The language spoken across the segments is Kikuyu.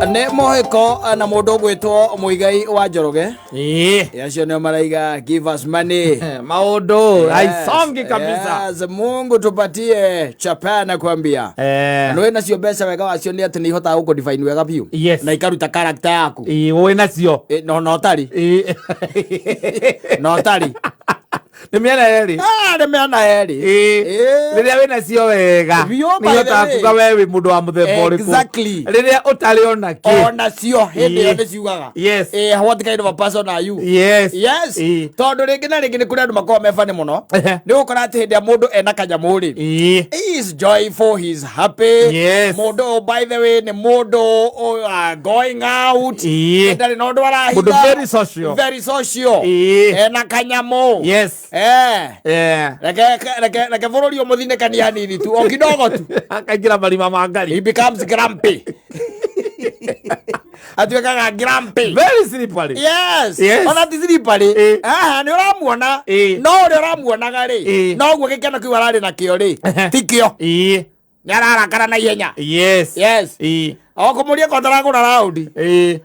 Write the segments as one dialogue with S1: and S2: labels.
S1: Nĩ mũhĩko na mũndũ ũgwĩtwo Mũigai wa Njoroge. Acio nĩo maraiga, "Give us money."
S2: Maũndũ haisongi kabisa.
S1: Yes, Mungu tupatie chapa na kuambia. Nĩ nacio mbeca, wega wacio nĩ atĩ nĩ ihotaga gũkũ define wega biũ na ikaruta character yaku.
S2: Ĩĩ, wĩ nacio.
S1: No no ũtarĩ. No ũtarĩ.
S2: Nĩ mĩena yerĩ.
S1: Ah, nĩ mĩena yerĩ.
S2: Rĩrĩa wĩ nacio wega,
S1: Biũ, by
S2: nĩ
S1: the
S2: ihotaga
S1: way.
S2: kuga we wĩ mũndũ wa mũthemba ũrĩkũ. Rĩrĩa ũtarĩ ona kĩ.
S1: Onacio hĩndĩ ĩyo nĩ ciugaga, "What kind of a person are you?" Tondũ rĩngĩ na rĩngĩ nĩ kũrĩ andũ makoragwo me funny mũno. Nĩ ũgũkora atĩ hĩndĩ ĩrĩa mũndũ ena kanyamũ rĩ, he is joyful, he is happy. Mũndũ ũyũ, by the way, nĩ mũndũ going out. Ndarĩ na ũndũ arahitha.
S2: Mũndũ very social.
S1: Very social. Ena kanyamũ. Reke bũrũri ũmũthinĩkanie hanini tu, o kidogo tu.
S2: Akaingĩra marima ma ngari.
S1: He becomes grumpy, atuĩkaga grumpy.
S2: Very slippery.
S1: Ona ti slippery. Aha, nĩ ũramuona. No ũrĩa ũramuonaga rĩ, noguo gĩkeno kĩu ararĩ nakĩo rĩ, ti kĩo. Nĩ ararakara na ihenya. O kũmũria ko ndaragũra raundi,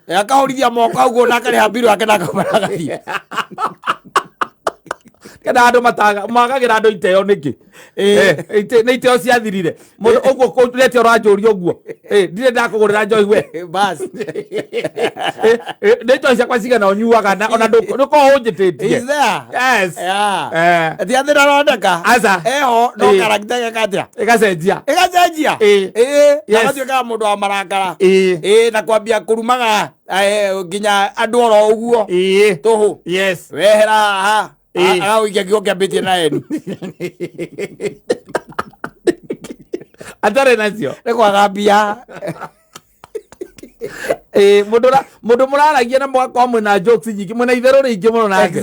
S1: akahũrithia moko ũguo na akarĩha mbirũ yake na akauma na agathiĩ.
S2: Kenda andũ mataga magagĩra andũ iteo nĩkĩ? Nĩ iteo ciathirire mũndũ ũguo kũrete ũranjũria ũguo. Ndirĩ ndakũgũrĩra njohi we.
S1: Bas.
S2: Nĩ njohi ciakwa cigana ũnyuaga na ona ndũkorwo ũnjĩtĩtie.
S1: Is there?
S2: Yes.
S1: Ti atĩ ndaroneka.
S2: Aca.
S1: Eho no character ĩgeka atĩa?
S2: Ĩgacenjia.
S1: Ĩgacenjia. Agatuĩkaga mũndũ wa marakara. Na kwambia kũrumaga nginya andũ oro ũguo tũhũ. Wehera haha. Agagũikia kiugo kĩambĩtie na eni.
S2: Atarĩ nacio.
S1: Nĩ kwaga mbia.
S2: Mũndũ mũraragia na mũgakorwo mwĩna jokes nyingĩ, mwĩna itherũ rĩingĩ mũno nake.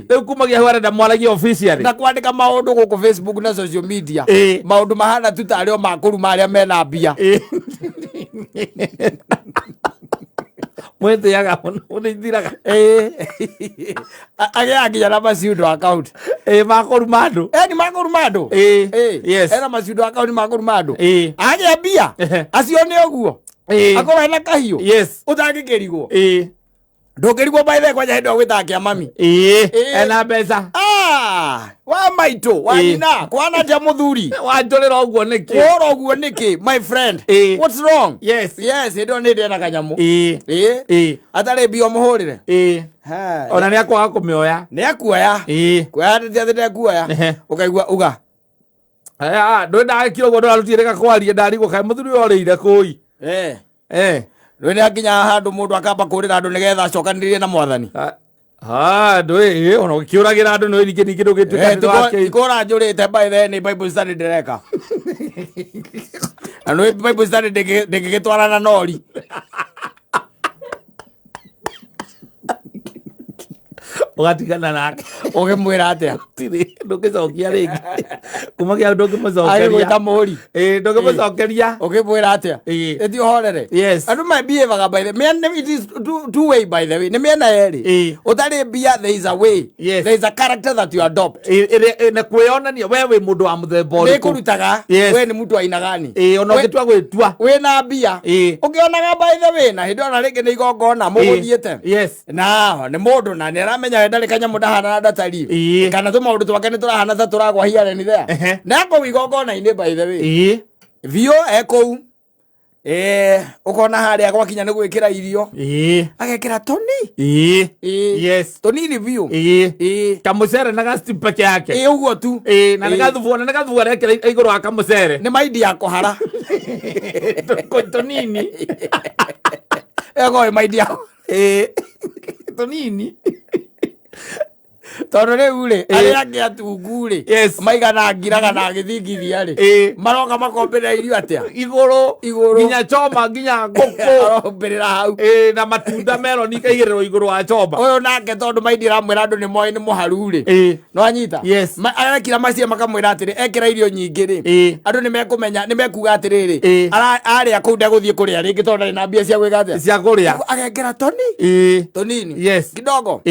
S2: Rĩu kumagia hau arenda mwaragie officially.
S1: Na kwandĩka maũndũ gũkũ Facebook na social media, maũndũ mahana tu tarĩ o makũruma arĩa mena mbia.
S2: Mwĩtĩaga mũno, nĩ ithiraga.
S1: Agĩaga nginya na maciundo account.
S2: Makũruma andũ.
S1: Ni makũruma andũ. Ena maciundo account makũruma andũ. Agĩa mbia acio nĩ ũguo akorwo ena kahiũ ũtangĩkĩrigwo. Ndũngĩrigwo, by the way, kwanja hĩndĩ ĩyo gwĩtaga kĩa mami.
S2: Ena mbeca.
S1: Ah, wa maitũ wa nyina kwana atĩa mũthuri?
S2: Wanjũrĩra ũguo nĩkĩ?
S1: Wora ũguo nĩkĩ, my friend? What's wrong? Yes, hĩndĩ ĩyo nĩ ndĩ kanyamũ. Atarĩ mbia ũmũhũrĩre.
S2: Ona nĩ akwaga kũmĩoya.
S1: Nĩ akuoya. Kuoya nĩ atĩ ndekuoya. Ũkaigua uga.
S2: Ndũĩ ndagĩkire ũguo ndũrarutire kwaria, ndarigwo kaĩ mũthuri ũyũ orĩire kũi.
S1: Rĩu nĩ akinya handũ mũndũ akamba kũrĩra andũ nĩgetha acokanĩrĩrie na mwathani.
S2: Ah, ndũĩ ona ũkĩũragĩra andũ nĩ ningĩ ningĩ ndũgĩtuĩka atĩ nĩwakĩ-
S1: Tikũra njũrĩte, by the way, nĩ Bible study ndĩreka na nĩ Bible study ndĩngĩgĩtwarana nori.
S2: Ũgatigana nake.
S1: Ũgĩmwĩra atĩa?
S2: Tirĩ ndũngĩcokia rĩngĩ kumagia ndũngĩmũcokeria.
S1: Agĩgwĩta mũri.
S2: Ndũngĩmũcokeria.
S1: Ũgĩmwĩra atĩa? Ĩti ũhorere. Andũ mabiĩvaga, by the way, it is two way, by the way, nĩ mĩena yerĩ. Ũtarĩ mbia, there is a way. There is a character that you adopt.
S2: Na kwĩyonania we wĩ mũndũ wa mũthemba
S1: Nĩ
S2: ũrĩkũ.
S1: kũrutaga we nĩ mũndũ wa aina gani.
S2: Ona ũngĩtua gwĩtua.
S1: Wĩna mbia ũkĩonaga, by the way, na hĩndĩ ĩyo na rĩngĩ nĩ igongona mũgũthiĩte na nĩ mũndũ na nĩ aramenya we ndarĩ kanyamũ, ndahana na ndatariĩ kana tũmaũndũ twake nĩ tũrahana ta tũragwa here and there. Na kũu igongona-inĩ, by the way, biũ ekũu ũkona harĩa gwakinya nĩ gwĩkĩra irio, agekĩra toni. Tũnini biũ.
S2: Kamũcere na gastew peke yake.
S1: Ũguo tu.
S2: Na nĩ gathubu, ona nĩ gathubu arekĩra igũrũ wa kamũcere.
S1: Nĩ maindi ya kũhara.
S2: Tũnini.
S1: Ego maindi ya
S2: Tũnini.
S1: Tondũ rĩu rĩ, arĩa angĩ atungu rĩ, maigana ngiraga na agĩthingithia rĩ, maroka makombĩrĩra irio atĩa?
S2: Igũrũ.
S1: Igũrũ.
S2: Nginya choma, nginya ngũkũ.
S1: Arombĩrĩra hau.
S2: Na matunda meloni ikaigĩrĩrwo igũrũ wa choma.
S1: Ũyũ nake, tondũ maindi aramwĩra andũ nĩ moĩ nĩ mũharu rĩ, no anyita. Arekira macia makamwĩra atĩrĩ, ekĩra irio nyingĩ rĩ, andũ nĩ mekũmenya, nĩ mekuga atĩrĩrĩ, arĩa kũu ndegũthiĩ kũrĩa rĩngĩ tondũ ndarĩ na mbia cia gwĩka atĩa?
S2: Cia kũrĩa.
S1: Agekĩra toni tũnini, kidogo.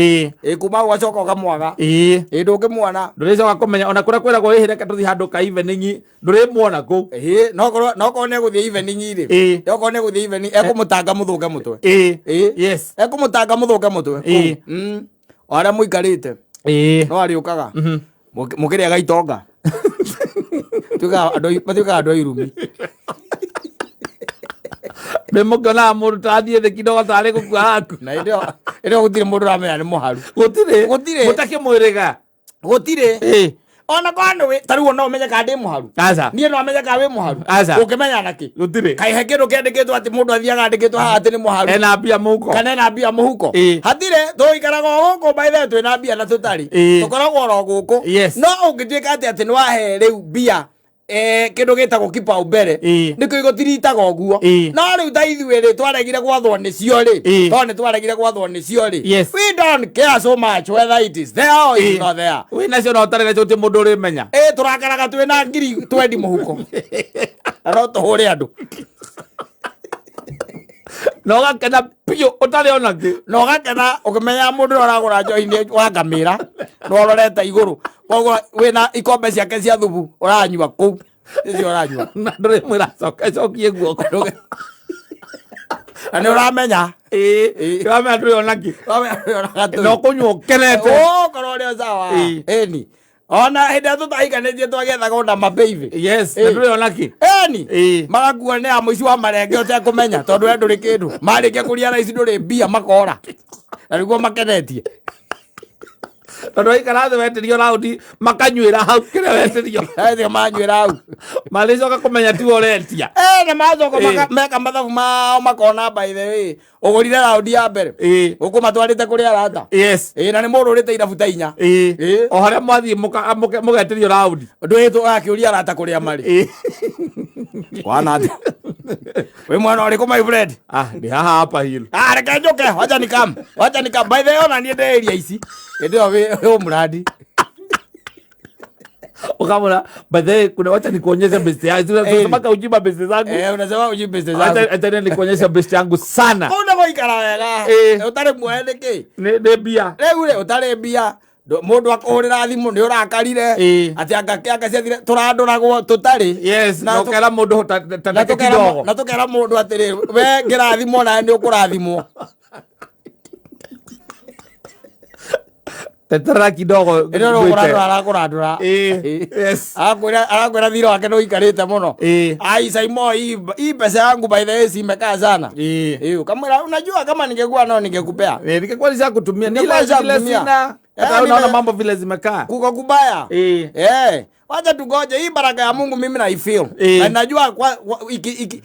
S1: Kuma ũgacoka ũkamwona. Ũkamwaga.
S2: Ĩĩ.
S1: Ĩ, ndũngĩmuona.
S2: Ndũrĩcoka kũmenya ona kũrĩa kwĩragwo ĩhĩ reke tũthiĩ handũ ka evening, ndũrĩmuona kũu.
S1: Ĩ, nokorwo nĩ egũthiĩ evening rĩ.
S2: Ĩĩ.
S1: Okorwo nĩ egũthiĩ evening, ekũmũtanga mũthũke mũtwe.
S2: Ĩĩ.
S1: Ĩĩ.
S2: Yes.
S1: Ekũmũtanga mũthũke mũtwe.
S2: Ĩĩ.
S1: O harĩa mũikarĩte.
S2: Ĩĩ.
S1: No arĩũkaga. Mũkĩrĩaga itonga. Tuĩkaga matuĩkaga andũ a irumi.
S2: Nĩ mũkĩonaga mũndũ tarathiĩ thĩ kidogo tarĩ gũkua haku.
S1: Na hĩndĩ ĩyo gũtirĩ mũndũ ũramenya nĩ mũharu.
S2: Gũtirĩ.
S1: Gũtirĩ.
S2: Mũtakĩmwĩrĩga.
S1: Gũtirĩ.
S2: Ĩĩ.
S1: Ona korwo nĩ ta rĩu no ũmenye kana ndĩ mũharu.
S2: Aca.
S1: Niĩ no amenye kana wĩ mũharu.
S2: Aca.
S1: Ũngĩmenya na kĩ?
S2: Gũtirĩ.
S1: Kaĩ he kĩndũ kĩandĩkĩtwo atĩ mũndũ athiaga andĩkĩtwo haha atĩ nĩ mũharu?
S2: Ena mbia mũhuko.
S1: Kana ena mbia mũhuko?
S2: Ĩĩ.
S1: Hatirĩ, tũikaraga o gũkũ by the way twĩna mbia na tũtarĩ.
S2: Ĩĩ.
S1: Tũkoragwo oro gũkũ.
S2: Yes.
S1: No ũngĩtuĩka atĩ nĩ wahe rĩu mbia kĩndũ gĩtagwo kipaumbele.
S2: Ĩĩ.
S1: Nĩkĩo igũtiritaga ũguo.
S2: Ĩĩ.
S1: No rĩu ta ithuĩ rĩ twaregire gwathwo nĩcio rĩ.
S2: Ĩĩ.
S1: Tondũ nĩ twaregire gwathwo nĩcio rĩ.
S2: Yes.
S1: We don't care so much whether it is there or it's not there.
S2: Wĩ nacio na ũtarĩ nacio gũtirĩ mũndũ ũrĩmenya.
S1: Ĩ, tũrakaraga twĩ na ngiri twendi mũhuko. Na no tũhũre andũ.
S2: Na ũgakena biũ ũtarĩ ona kĩ.
S1: Na ũgakena ũkĩmenya mũndũ ũrĩa ũragũra njohi nĩ wa ngamĩra na ũrorete igũrũ. Koguo wĩna ikombe ciake cia thubu ũranyua kũu. Icio ũranyua.
S2: Na ndũrĩmwĩra acoke acokie guoko.
S1: Na nĩ ũramenya.
S2: Ĩĩ. Ũramenya ndũrĩ ona kĩ.
S1: Ũramenya ndũrĩ ona gatũi.
S2: Na ũkũnyua ũkenete.
S1: Ũkorwo ũrĩ o sawa.
S2: Ĩĩ.
S1: Ĩni. Ona hĩndĩ ĩrĩa tũtahikanĩtie twagethaga ona mabeithi.
S2: Yes.
S1: Ĩĩ.
S2: Na ndũrĩ ona kĩ.
S1: Ĩni.
S2: Ĩĩ.
S1: Magakua nĩ a mũici wa marenge ũtekũmenya tondũ we ndũrĩ kĩndũ. Marĩkia kũria raici ndũrĩ mbia makora. Na nĩguo makenetie.
S2: Tondũ waikara thĩ wetĩrio raundi makanyuĩra hau kĩrĩa wetĩrio.
S1: Ethio manyuĩra hau.
S2: Marĩcoka kũmenya tiwe ũretia.
S1: Eh, na macoka
S2: Ĩĩ.
S1: meka mathabu mao makona by the way. Ũgũrire raundi ya mbere.
S2: Ĩĩ.
S1: Ũkũmatwarĩte kũrĩ arata.
S2: Yes.
S1: Ĩĩ, na nĩ mũndũ ũrĩte irabu ta inya.
S2: Ĩĩ.
S1: Ĩĩ.
S2: O harĩa mwathiĩ mũgetĩrio raundi.
S1: Ndũhĩtwo akĩũria arata kũrĩa marĩ.
S2: Ĩĩ.
S1: Kwana atĩa? Wĩ mwana ũrĩkũ my friend?
S2: Ah, ndĩ haha hapa hill.
S1: Ah, reke njũke, wacha nikam. Wacha nikam. By the way, ona niĩ ndĩ area ici. Hĩndĩ ĩyo wĩ mũrandi.
S2: Ukamwona, by the way, kuna wacha nikuonyeshe best yangu. Unasema ujima best zangu.
S1: Eh, unasema ujui best zangu.
S2: Acha nikuonyeshe best yangu sana.
S1: Kũu nĩ gũikara wega.
S2: Ĩĩ.
S1: Ũtarĩ muohe nĩkĩ?
S2: Nĩ mbia.
S1: Rĩu rĩ, ũtarĩ mbia. Mũndũ akũhũrĩra thimũ nĩ ũrakarire.
S2: Ĩĩ.
S1: Atĩ anga ciathire tũrandũragwo tũtarĩ.
S2: Yes,
S1: Na
S2: na ũkera mũndũ ta
S1: na
S2: take
S1: tũkera
S2: kidogo.
S1: na tũkera mũndũ atĩrĩ, we ngĩrathimwo nawe nĩ ũkũrathimwo.
S2: Tetera kidogo.
S1: Ĩno no kũrandũra arakũrandũra.
S2: Ĩĩ. Yes.
S1: Arakwĩra thirĩ wake nĩ ũikarĩte mũno.
S2: Ĩĩ.
S1: Ai Saimo, hii pesa yangu by the way si imekaa sana.
S2: Ĩĩ.
S1: Ĩĩ, ukamwĩra unajua kama ningekuwa nao ningekupea.
S2: Ĩĩ, ningekuwa nishakutumia.
S1: Ningekuwa
S2: Nile vile
S1: nishakutumia.
S2: sina. Hata unaona mambo vile zimekaa.
S1: Kuko kubaya.
S2: Ĩĩ.
S1: Wacha tugoje hii baraka ya Mungu mimi na ifeel.
S2: Ĩĩ.
S1: Na najua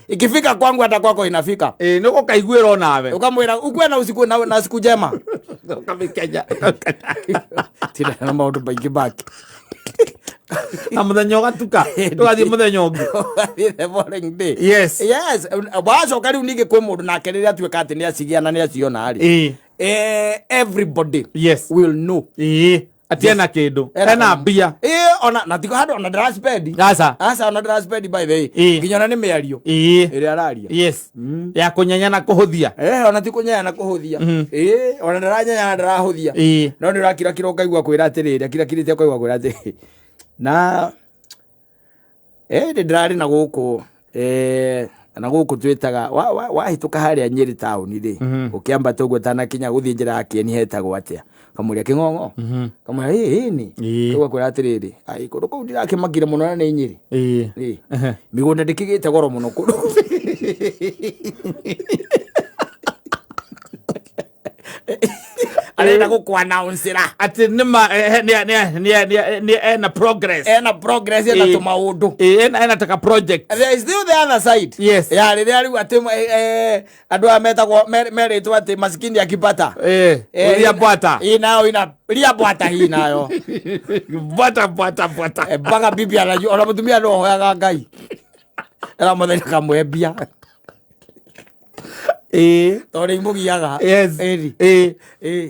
S1: ikifika kwangu hata kwako inafika.
S2: Ĩĩ, nĩ ũgũkaiguĩra onawe.
S1: Ukamwĩra ukuwe na usiku na siku njema.
S2: Ũkamĩkenya.
S1: Tira na maũndũ maingĩ baki.
S2: Na mũthenya ũgatuka. Tũgathiĩ mũthenya ũngĩ.
S1: Ũgathiĩ the following day.
S2: Yes.
S1: Yes, wacoka rĩu ningĩ kwĩ mũndũ nake rĩrĩa atuĩka atĩ nĩ acigĩa na nĩ aciona rĩ.
S2: Ĩĩ.
S1: Everybody
S2: Yes.
S1: will know.
S2: Ĩĩ. Ati ena kĩndũ. Ena mbia.
S1: Ĩĩ, ona na tiko handũ ona ndĩraspendi.
S2: Aca.
S1: Aca ona ndĩraspendi by the way.
S2: Ĩĩ.
S1: Nginya ona nĩ mĩario.
S2: Ĩĩ.
S1: Ĩrĩa araria.
S2: Yes. Ya kũnyenya na kũhũthia.
S1: Ona ti kũnyenya na kũhũthia. Ĩĩ, ona ndaranyenya na ndarahũthia.
S2: Ĩĩ.
S1: No nĩ ũrakirakira ũkaigua kwĩra atĩrĩrĩ, akirakirĩte ũkaigua kwĩra atĩrĩrĩ. Na ndĩ ndĩrarĩ na gũkũ, na gũkũ twĩtaga, wahĩtũka harĩa Nyĩrĩ taũni rĩ, ũkĩambata ũguo ũtanakinya gũthiĩ njĩra ya Kĩeni hetagwo atĩa? Kamũria Kĩng'ong'o. Kamũria, ĩĩ, ĩĩ nĩ. Ũkaigua kwĩra atĩrĩrĩ, ai, kũndũ kũu ndirakĩmakire mũno na nĩ Nyĩrĩ.
S2: Ĩĩ.
S1: Ĩĩ. Mĩgũnda ndĩkĩgĩte goro mũno kũndũ. Arenda gũkũ-announce-ĩra.
S2: Atĩ nĩ ma, nĩ, nĩ, nĩ, nĩ, nĩ, ena progress.
S1: Ena progress, ena
S2: Ĩĩ.
S1: tũmaũndũ.
S2: Ĩĩ, ena taka project.
S1: There is still the other side.
S2: Yes.
S1: Ya rĩrĩa rĩu atĩ, andũ aya metagwo, merĩtwo atĩ maskini akipata.
S2: Ĩĩ. Ria bwata.
S1: Ĩĩ, nayo ina, ria bwata hii nayo.
S2: Bwata, bwata, bwata.
S1: Mpaka bibi anajua, ona mũtumia no ahoyaga Ngai. Era mũthenya kamwe mbia.
S2: Ĩĩ.
S1: Tondũ imũgiaga.
S2: Yes.
S1: Ĩri.
S2: Ĩĩ.
S1: Ĩĩ.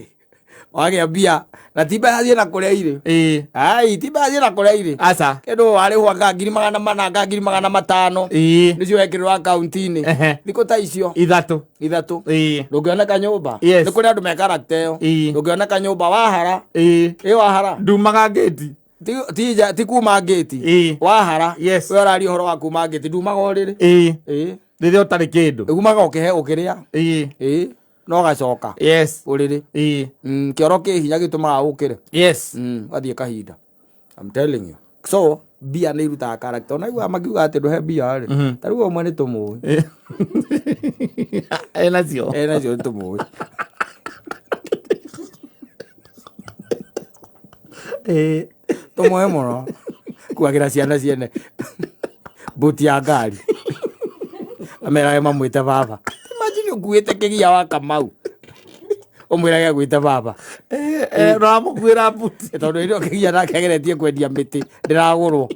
S1: Wagĩa mbia na ti mbeca ciĩna kũrĩa irĩ.
S2: Ĩĩ.
S1: Ai, ti mbeca ciĩna kũrĩa irĩ.
S2: Aca.
S1: Kĩndũ warĩhwo anga 400,000 anga 500,000.
S2: Ĩĩ.
S1: Nĩcio wekĩrĩrwo akaunti-inĩ.
S2: Ehe.
S1: Thikũ ta icio
S2: 3.
S1: 3.
S2: Ĩĩ.
S1: Ndũngĩoneka nyũmba.
S2: Yes.
S1: Nĩ kũrĩ andũ me character ĩyo.
S2: Ĩĩ.
S1: Ndũngĩoneka nyũmba wahara.
S2: Ĩĩ.
S1: Ĩ wahara.
S2: Ndumaga ngĩti.
S1: Ti kuma ngĩti.
S2: Ĩĩ.
S1: Wahara.
S2: Yes.
S1: We ũraria ũhoro wa kuma ngĩti ndumaga ũrĩrĩ.
S2: Ĩĩ.
S1: Ĩĩ.
S2: Rĩrĩa ũtarĩ kĩndũ.
S1: Umaga ũkĩhe ũkĩrĩa.
S2: Ĩĩ.
S1: Ĩĩ. No gacoka.
S2: Yes.
S1: Ũrĩrĩ.
S2: Ĩĩ.
S1: Kĩoro kĩ hinya gĩtũmaga ũkĩre.
S2: Yes.
S1: Gathiĩ kahinda. I'm telling you. So, mbia nĩ irutaga character. Ona iguaga makiuga atĩ ndũhe mbia rĩ. Ta rĩu ũmwe nĩ tũmũĩ.
S2: Enacio.
S1: Enacio nĩ tũmũĩ.
S2: Ĩĩ.
S1: Tũmũĩ mũno. Kuagĩra ciana ciene buti ya ngari. Amerage mamwĩte baba. Imagine ũkuĩte kĩgia wa Kamau. Ũmwĩrage agwĩte baba.
S2: Ũramũkuĩra buti.
S1: Tondũ hĩndĩ ĩyo kĩgia nake ageretie kwendia mĩtĩ ndĩragũrwo.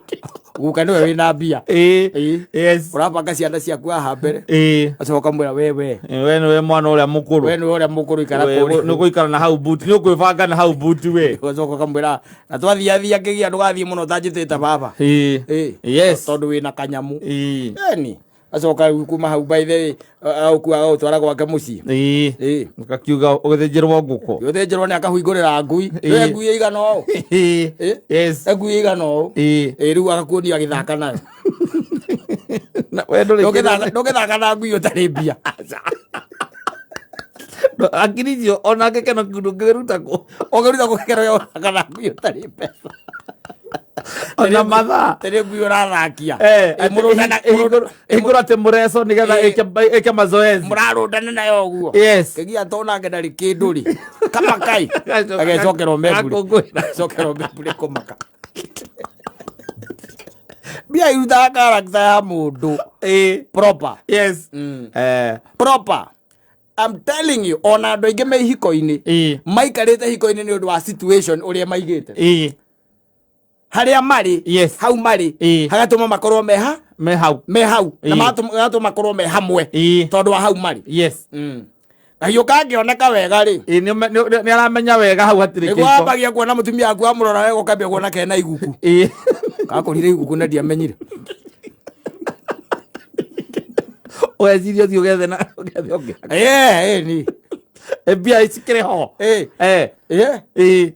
S1: Guka nĩwe wĩna mbia.
S2: Ĩĩ.
S1: Ĩĩ.
S2: Yes.
S1: Ũrabanga ciana ciaku haha mbere.
S2: Ĩĩ.
S1: Acoka ũkamwĩra we we.
S2: We nĩwe mwana ũrĩa mũkũrũ.
S1: We nĩwe ũrĩa mũkũrũ ikara kũrĩa.
S2: Nĩ ũgũikara na hau buti. Nĩ ũkwĩbanga na hau buti we.
S1: Ũgacoka ũkamwĩra na twathiathia kĩgia ndũgathiĩ mũno ũtanjĩtĩte baba.
S2: Ĩĩ.
S1: Ĩĩ.
S2: Yes.
S1: Tondũ wĩna kanyamũ.
S2: Ĩĩ.
S1: Eni. Acoka kuma hau by the way agũkua agagũtwara gwake mũciĩ.
S2: Ĩĩ.
S1: Ĩĩ.
S2: Ũgakiuga ũgĩthĩnjĩrwo ngũkũ.
S1: Ũthĩnjĩrwo nĩ akahingũrĩra ngui.
S2: Ĩĩ.
S1: Ĩ ngui ĩigana ũũ.
S2: Ĩĩ.
S1: Ĩĩ.
S2: Yes.
S1: Ngui ĩigana ũũ.
S2: Ĩĩ.
S1: Ĩĩ rĩu agakuonia agĩthaka nayo.
S2: Na we ndũrĩ
S1: Ndũngĩthaka na ngui ũtarĩ mbia.
S2: Akiri icio onake keno kĩu ndũngĩruta kũ.
S1: Ũngĩruta kũ gĩkeno gĩa gũthaka na ngui ũtarĩ mbeca.
S2: Ona mathaa.
S1: Tarĩ ngui ũrathakia.
S2: Eh,
S1: Ĩ,
S2: ĩhingũrwo atĩ mũreco nĩgetha
S1: Ĩĩ.
S2: ĩke mazoezi.
S1: Mũrarũndana nayo ũguo.
S2: Yes.
S1: Kĩgia tonake ndarĩ kĩndũ rĩ. Kama kai. Agecokerwo membure.
S2: Agakũngũĩra.
S1: Acokerwo membure kũmaka. Mbia irutaga character ya mũndũ.
S2: Ĩĩ.
S1: Proper.
S2: Yes. Eh.
S1: Proper. I'm telling you, ona andũ aingĩ me ihiko-inĩ
S2: Ĩĩ.
S1: maikarĩte ihiko-inĩ nĩ ũndũ wa situation ũrĩa maigĩte.
S2: Ĩĩ.
S1: Harĩa marĩ,
S2: Yes.
S1: hau marĩ,
S2: Ĩĩ.
S1: hagatũma makorwo meha
S2: Me hau.
S1: me hau na
S2: Ĩĩ.
S1: magatũma makorwo me hamwe
S2: Ĩĩ.
S1: tondũ wa hau marĩ.
S2: Yes.
S1: Kahiũ kangĩoneka wega rĩ,
S2: Ĩĩ nĩ aramenya wega hau hatirĩ
S1: nĩguo
S2: kĩhiko.
S1: wambagia kuona mũtumia waku wamũrora wega ũkambia kuona kena iguku.
S2: Ĩĩ.
S1: Gakũrire iguku na ndiamenyire.
S2: Ũgeciria ũthiĩ ũgethe na ũgethe ũngĩ.
S1: Ĩĩ, ĩĩ ni.
S2: Mbia cikĩrĩ ho.
S1: Ĩĩ.
S2: Eh.
S1: Ĩĩ.
S2: Ĩĩ.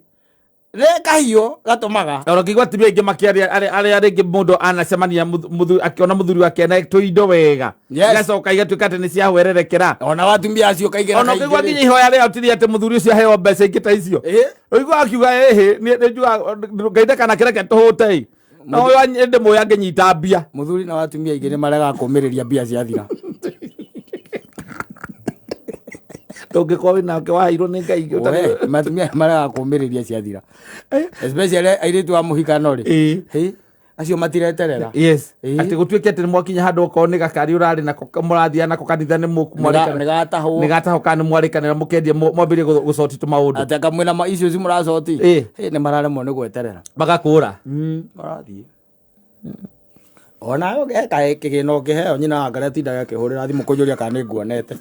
S1: Nĩ kahiũ gatũmaga.
S2: Ona ũkĩigua atumia aingĩ makĩaria arĩa rĩngĩ mũndũ anacemania akĩona mũthuri wake na tũindo wega.
S1: Yes.
S2: Igacoka igatuĩka atĩ nĩ ciahwererekera.
S1: Ona watumia acio kaingĩ na
S2: Ona ũkĩigua
S1: kaingĩ
S2: nginya
S1: rĩ.
S2: ihoya rĩao ti atĩ mũthuri ũcio aheo mbeca ingĩ ta icio.
S1: Ĩĩ.
S2: Ũigua akiuga ĩhĩ nĩ njugaga Ngai ndakanakĩreke tũhũte ĩ. No ũyũ ndĩmũĩ angĩnyita mbia.
S1: Mũthuri na watumia aingĩ nĩ maregaga kũmĩrĩria mbia ciathira.
S2: Ndũngĩkorwo wĩ nake waheirwo nĩ Ngai
S1: We, matumia maregaga kũmĩrĩria ciathira. Especially airĩtu a mũhikano rĩ.
S2: Ĩĩ.
S1: Hĩ, acio matireterera.
S2: Yes.
S1: Ĩĩ.
S2: Atĩ gũtuĩke atĩ nĩ mwakinya handũ okorwo nĩ gakari ũrarĩ nako mũrathiaga nako kanitha nĩ
S1: Nĩ gatahwo.
S2: nĩ gatahwo kana nĩ mwarĩkanĩra mũkendie mwambĩrĩrie gũcoti tũmaũndũ.
S1: Atĩ akamwĩra ma icio ci mũracoti.
S2: Ĩĩ.
S1: Hĩ, nĩ mararemwo nĩ gweterera.
S2: Magakũra.
S1: Marathiĩ. Ona he kĩgĩna ũngĩheo nyina wa ngarĩa atindaga akĩhũrĩra thimũ kũnjũria kana nĩ nguonete.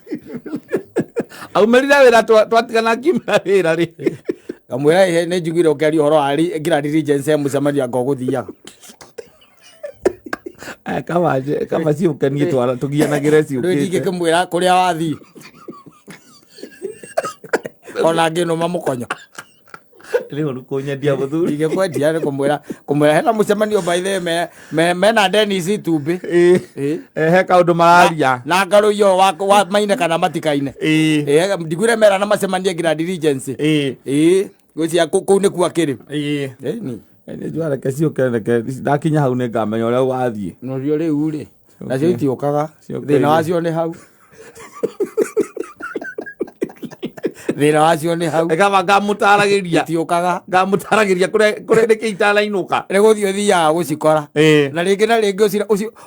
S2: Aumĩrire wĩra twatigana akiumĩra wĩra rĩ.
S1: Ngamwĩra ĩhĩ nĩ njiguire ũkĩaria ũhoro wa Grand Regency ya mũcemanio anga ũgũthiaga.
S2: Kaba ciũkenie tũgianagĩre
S1: Rĩu
S2: ciũkĩte.
S1: ndingĩkĩmwĩra kũrĩa wathiĩ. Ona ngĩnũma mũkonyo.
S2: Nĩ ũru kũnyendia mũthuri.
S1: Ndingĩkwendia nĩ kũmwĩra kũmwĩra hena mũcemanio by the way me mena Dennis itumbĩ.
S2: Ĩĩ.
S1: Ĩĩ.
S2: He kaũndũ mararia.
S1: Na ngarũiyo wa maine kana matikaine.
S2: Ĩĩ.
S1: Ĩĩ, ndigwire mera na macemanie Grand Regency.
S2: Ĩĩ.
S1: Ĩĩ, ngwĩciria kũu nĩkuo akĩrĩ.
S2: Ĩĩ.
S1: Ĩni.
S2: Nĩ njũa reke ciũke reke ndakinya hau nĩ ngamenya ũrĩa wathiĩ.
S1: Norio rĩu rĩ, nacio itiũkaga.
S2: Ciũke
S1: Thĩna
S2: iria.
S1: wacio nĩ hau. Thĩna wacio nĩ hau.
S2: Kaba ngamũtaragĩria.
S1: Itiũkaga.
S2: Ngamũtaragĩria kũrĩa nĩkĩ itanainũka.
S1: Nĩ gũthiĩ ũthiaga gũcikora.
S2: Ĩĩ.
S1: Na rĩngĩ na rĩngĩ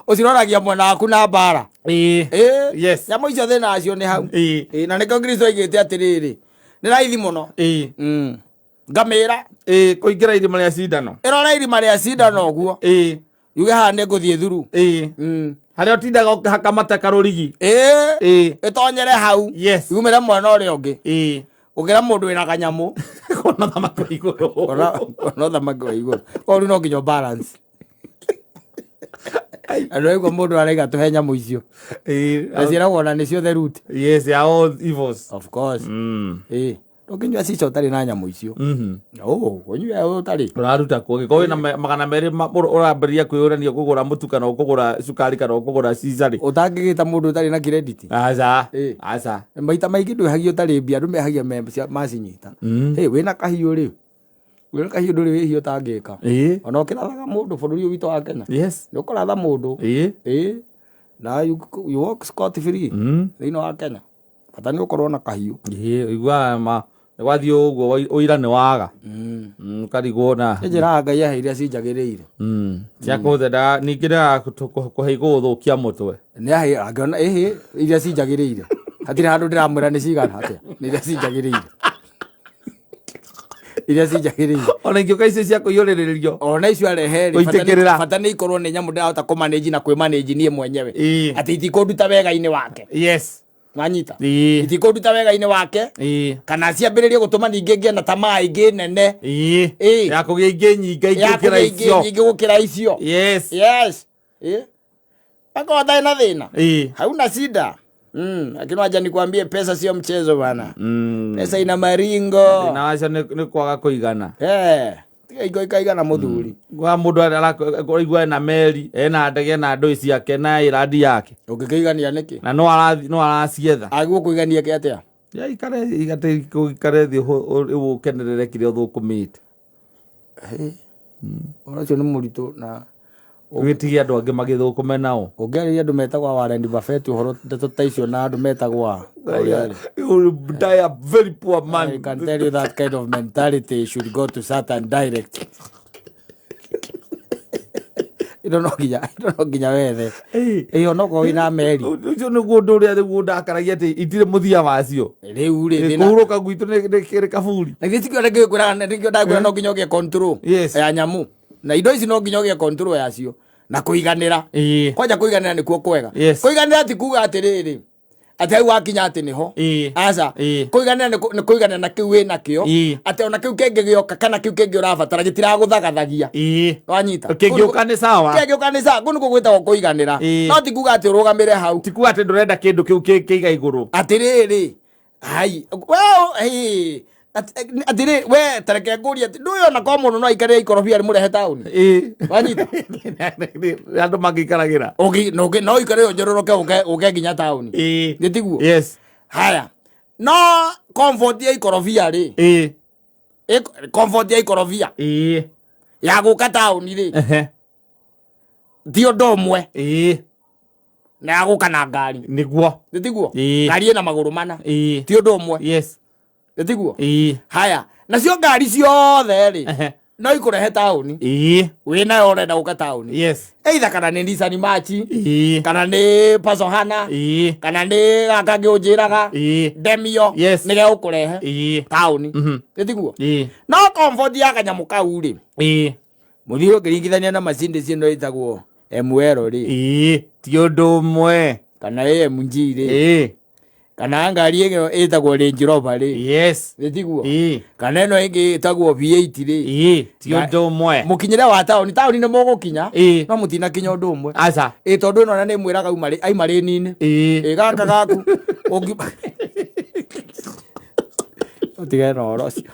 S1: ũciroragia mwena waku na mbara.
S2: Ĩĩ.
S1: Ĩĩ.
S2: Yes.
S1: Nyamũ icio thĩna wacio nĩ hau.
S2: Ĩĩ.
S1: Ĩĩ, na nĩkĩo Kristo aigĩte atĩrĩrĩ, nĩ raithi mũno.
S2: Ĩĩ.
S1: Ngamĩra
S2: Ĩĩ kũingĩra irima rĩa cindano.
S1: ĩrora irima rĩa cindano ũguo.
S2: Ĩĩ.
S1: Yuge haha nĩ ngũthiĩ thuru.
S2: Ĩĩ. Harĩa ũtindaga ũkĩhaka mata karũrigi.
S1: Ĩĩ.
S2: Ĩĩ.
S1: Ĩtonyere hau.
S2: Yes.
S1: Yumĩre mwena ũrĩa ũngĩ.
S2: Ĩĩ.
S1: Gũkĩra mũndũ wĩna kanyamũ.
S2: Kona thamaki wa igũrũ.
S1: Ona ũthamaki wa igũrũ. Koguo rĩu no nginya ũ balance. Andũ aigua mũndũ araiga tũhe nyamũ icio. Na ciĩragwo ona nĩcio the root.
S2: Yes, ya all evils.
S1: Of course. Ĩĩ. Ndũngĩnyua cica ũtarĩ na nyamũ icio. Oh, ũnyue ũtarĩ.
S2: Ũraruta kũ? Angĩkorwo wĩna 200 ũrambĩrĩria kwĩyũrania ũkũgũra mũtu kana ũkũgũra cukari kana ũkũgũra cica rĩ.
S1: Ũtangĩgĩta mũndũ ũtarĩ na credit.
S2: Aca.
S1: Ĩĩ.
S2: Aca.
S1: Maita maingĩ ndwĩhagia ũtarĩ mbia, andũ mehagia macinyita. Hey, wĩna kahiũ rĩ. Wĩna kahiũ ndũrĩ wĩhia ũtangĩka. Ona ũkĩrathaga mũndũ bũrũri ũyũ witũ wa Kenya.
S2: Yes.
S1: Nĩ ũkũratha mũndũ. Ĩĩ. Na you walk scot free thĩinĩ wa Kenya. Bata nĩ ũkorwo na kahiũ.
S2: Ĩĩ, ũiguaga ma gwathiĩ ũguo ũira nĩ waga. Ũkarigwo na.
S1: Nĩ njĩraga Ngai ahe iria cinjagĩrĩire.
S2: Cia kũhũthĩra ningĩ ndagakũhe igũgũthũkia mũtwe.
S1: Nĩ ahe angĩona ĩhĩ iria cinjagĩrĩire. Hatirĩ handũ ndĩramwĩra nĩ cigana atĩa. Nĩ iria cinjagĩrĩire. Iria cinjagĩrĩire.
S2: Ona ingĩũka icio cia kũiyũrĩrĩrio.
S1: Ona icio arehe rĩ,
S2: Gũitĩkĩrĩra.
S1: bata nĩ ikorwo nĩ nyamũ ndĩrahota kũmanage na kwĩmanage niĩ mwenyewe.
S2: Ĩĩ.
S1: Atĩ itikũnduta wega-inĩ wake.
S2: Yes.
S1: Wanyita?
S2: Ĩĩ.
S1: Itikũnduta wega-inĩ wake.
S2: Ĩĩ.
S1: Kana ciambĩrĩrie gũtũma ningĩ ngĩe na tamaa ĩngĩ nene.
S2: Ĩĩ.
S1: Ĩĩ.
S2: Ya kũgĩa ingĩ nyingĩ
S1: Ya
S2: ingĩ gũkĩra
S1: kũgĩa ingĩ
S2: icio.
S1: nyingĩ gũkĩra icio.
S2: Yes.
S1: Yes. Ĩĩ. Mpaka ũtarĩ na thĩna.
S2: Ĩĩ.
S1: Hauna shida. Lakini wacha nikwambie pesa sio mchezo bana. Pesa ina maringo.
S2: Thĩna wacio nĩ kwaga kũigana.
S1: Tiga ingo ikaigana mũthuri.
S2: Kwa mũndũ araigua ena meri, ena ndege, ena ndũĩ ciake, na ĩrandi yake.
S1: Ũngĩkĩigania nĩkĩ?
S2: Na no aracietha.
S1: Agĩrĩirwo kũigania kĩ atĩa?
S2: Ya ikare, igate ikare thĩ ũkenerere kĩrĩa ũthũkũmĩte.
S1: Ũhoro ũcio nĩ mũritũ na
S2: Ũgĩtige andũ angĩ magĩthũkũme nao.
S1: Ũngĩarĩria andũ metagwo Warren Buffett ũhoro ndeto ta icio na andũ metagwo a ũrĩa rĩ.
S2: You will die a very poor man.
S1: I can tell you that kind of mentality should go to Satan direct. Ino no nginya, ino no nginya wethe.
S2: Ĩĩ.
S1: Ĩĩ, onokorwo wĩna meri.
S2: Ũcio nĩguo ũndũ ũrĩa nĩguo ndakaragia atĩ itirĩ mũthia wacio.
S1: Rĩu rĩ, thĩna-
S2: Kũhurũka gwitũ nĩ kaburi.
S1: Na githĩ tikĩo ndĩkwĩraga, nĩkĩo ndakwĩra no nginya ũgĩe control
S2: Yes.
S1: ya nyamũ. Na indo ici no nginya ũgĩe control yacio na kũiganĩra.
S2: Ĩĩ.
S1: Kwanja kũiganĩra nĩkuo kwega.
S2: Yes.
S1: Kũiganĩra ti kuga atĩrĩrĩ, atĩ hau wakinya atĩ nĩho.
S2: Ĩĩ.
S1: Aca.
S2: Ĩĩ.
S1: Kũiganĩra nĩ kũiganĩra na kĩu wĩna kĩo.
S2: Ĩĩ.
S1: Atĩ ona kĩu kĩngĩ gĩoka kana kĩu kĩngĩ ũrabatara gĩtiragũthagathagia.
S2: Ĩĩ.
S1: Wanyita?
S2: Kĩngĩũka nĩ sawa.
S1: Kĩngĩũka nĩ sawa. Kũu nĩkuo gwĩtagwo kũiganĩra.
S2: Ĩĩ.
S1: No ti kuga atĩ ũrũgamĩre hau.
S2: Ti kuga atĩ ndũrenda kĩndũ kĩu kĩiga igũrũ.
S1: Atĩrĩrĩ, hai, we, hĩ, atĩrĩ, we, ta reke ngũrie atĩ, ndũĩ ona korwo mũndũ no aikarĩre ikorobia rĩmũrehe taũni?
S2: Ĩĩ.
S1: Wanyita?
S2: Andũ mangĩikaragĩra.
S1: Ũngĩ, no, ũngĩ, no ũikare ũnjororoke ũke nginya taũni.
S2: Ĩĩ.
S1: Nĩ tiguo?
S2: Yes.
S1: Haya. No comfort ya ikorobia rĩ.
S2: Ĩĩ.
S1: Comfort ya ikorobia.
S2: Ĩĩ.
S1: Ya gũka taũni rĩ.
S2: Ehe.
S1: Ti ũndũ ũmwe.
S2: Ĩĩ.
S1: Na ya gũka na ngari.
S2: Nĩguo.
S1: Nĩ tiguo?
S2: Ĩĩ.
S1: Ngari ĩna magũrũ mana.
S2: Ĩĩ.
S1: Ti ũndũ ũmwe.
S2: Yes.
S1: Nĩ tiguo?
S2: Ĩĩ.
S1: Haya. Nacio ngari ciothe rĩ.
S2: Ehe.
S1: No ikũrehe taũni.
S2: Ĩĩ.
S1: Wĩnayo ũrenda gũka taũni.
S2: Yes.
S1: Either kana nĩ Nissan March.
S2: Ĩĩ.
S1: Kana nĩ Paso Hana.
S2: Ĩĩ.
S1: Kana nĩ gaka kangĩ ũnjĩraga.
S2: Ĩĩ.
S1: Demio.
S2: Yes.
S1: Nĩ gegũkũrehe.
S2: Ĩĩ.
S1: Taũni. Nĩ tiguo?
S2: Ĩĩ.
S1: No comfort ya kanyamũ kau rĩ.
S2: Ĩĩ.
S1: Mũthii ũngĩringithania na Mercedes ĩno ĩtagwo ML rĩ.
S2: Ĩĩ. Ti ũndũ ũmwe.
S1: Kana AMG rĩ.
S2: Ĩĩ.
S1: Kana ngari ĩyo ĩtagwo Range Rover rĩ.
S2: Yes.
S1: Nĩ tiguo?
S2: Ĩĩ.
S1: Kana ĩno ĩngĩ ĩtagwo V8 rĩ.
S2: Ĩĩ. Ti ũndũ ũmwe.
S1: Mũkinyĩre wa taũni, taũni nĩ mũgũkinya.
S2: Ĩĩ.
S1: No mũtinakinya ũndũ ũmwe.
S2: Aca.
S1: Ĩĩ, tondũ ĩno ona nĩ ĩmwĩraga auma rĩni-inĩ.
S2: Ĩĩ.
S1: Ĩĩ, gaka gaku. Ũngi- Ũtigane na ũhoro ũcio.